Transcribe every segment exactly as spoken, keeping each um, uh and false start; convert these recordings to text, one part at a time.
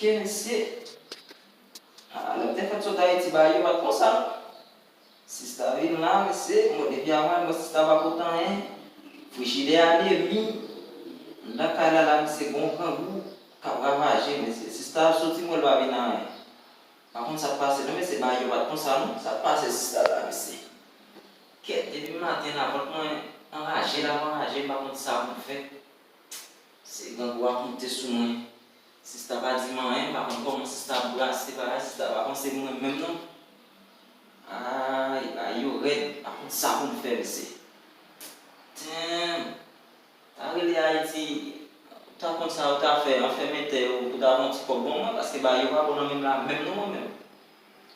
Ke mesye. Ah, lè m te fèk sot Ayiti, bagay yo pa t konsa, non. Sista vin la, mesye, mwen depi avan, mwen sista pa pote anyen. Frijidè a demi. Anndan kay la, la, mesye, gon grangou k ap ravaje, mesye. Sista ap soti, mwen l pa vin anyen. Pa konn sa k pase, non, mesye, bagay yo pa t konsa, non. Sa k pase, sista la, mesye? Kèt, depi maten la, vant mwen anraje, l ap anraje, m pa konn sa pou m fè. Se grangou ap monte sou mwen. Sista pa di m anyen, m pa konn kòman sista ap brase bagay, sista pa panse mwen menm non. Ay, bagay yo rèd, m pa konn sa pou m fè, mesye. Damn! Ta rele Ayiti, ou ta konn sa ou ta fè, anfèmen tè yo, pou ta fè yon ti kòb ban mwen, paske bagay yo pa bon nan men m la menm non, mwen menm.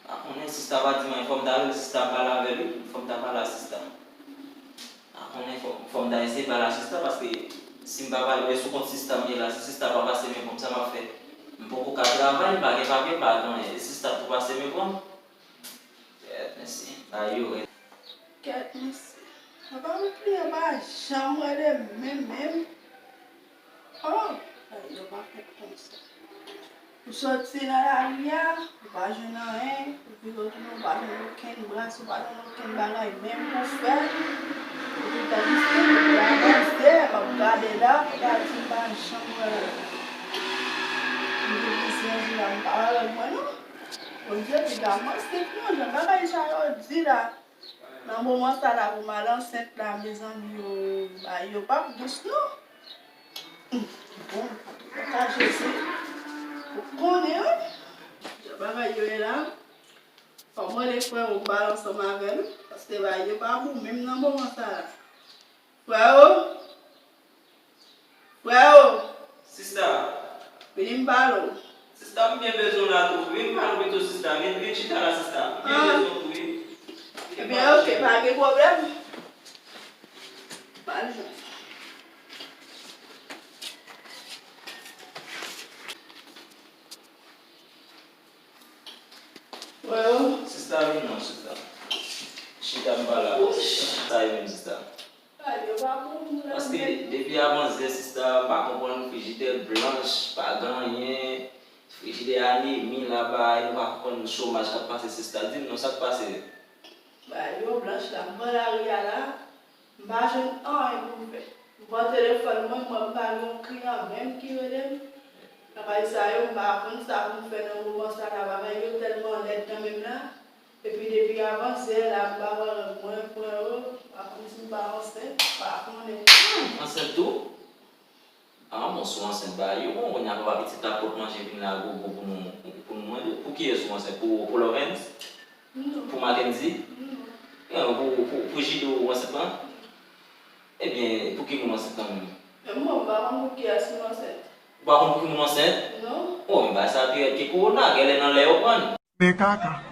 Pa konnen, sista pa di m anyen, fò m ta rele sista m pale avè l wi, fò m ta pale a sista m. Pa konnen, fò, fò m ta eseye pale a sista, paske si m pa pale, e sou kont sista m ye la, si sista pa pase men pou m, sa m ap fè? M poko ka travay, m pa gen papye, m pa gen anyen, e sista tou pase men pou m. Kèt, mesye, bagay yo rèd. Kèt, mesye. Apa m kliyan pa janm rele menm, menm. Oh, bagay yo pa fèt konsa. Ou soti nan lari a, ou pa jwenn anyen, ou vire w tounen, ou pa jwenn okenn bras, ou pa jwenn okenn bagay menm pou fè. Epi tandis ke depi avan yè, m ap gade la, pou ta di m pa janm wè l. M gen plizyè jou la, m pa wè règ mwen non. Bondye piga m ansent non, jan bagay sa yo di la. Nan moman sa la pou m al ansent la, mezanmi, yo, bagay yo p ap dous non. Bon, antouka Jezi, ou konnen wi, jan bagay yo ye la. Fò m rele frè w, m pale ansanm avè l, paske bagay yo pa bon menm nan moman sa la. Frè o! Frè o! Sista! Vini m pale w. Sista, m byen bezwen w la tou. Vin pale w pito, sista. Vin, vin chita la, sista. M byen bezwen w tou, wi. Ebyen, oke, pa gen pwoblèm. M al jwenn. Frè o! Sista, vin non, sista. Chita, m pale avè w, sista. Sa ye menm, sista? Paske depi avan yè, sista, m pa konprann, frijidè blanch, pa gen anyen. Frijidè a demi la, bagay, nou pa konprann chomaj k ap pase, sista. Di m non, sa k pase? Bagay yo blanch la, m pran lari a la, m pa jwenn anyen pou m fè. M pran telefòn mwen, m wè m pa gen yon kliyan menm ki rele m. Bagay sa yo, m pa konn sa pou m fè nan moman sa la, bagay yo tèlman lèd nan men m la. Epi depi avan yè la, m pa wè règ mwen, frè o, m pa konn si m pa ansent, m pa konnen. Ansent tou? Ah, bon, si w ansent, bagay yo bon, kounye a papa pitit la pot manje vin la gogo pou nou, pou nou manje. Pou kiyès ou ansent? Pou, pou Lovens? Non. Pou Mackenzie? Non. Eh, pou, pou, pou Jido ou ansent lan? Ebyen, pou ki moun ou ansent lan menm? Men mwen, m pa konn pou kiyès m ansent. Ou pa konn pou ki moun ou ansent? Non. Oh, men bagay sa pi rèd ke kowona, genlè nan lè yo pran. Men kaka.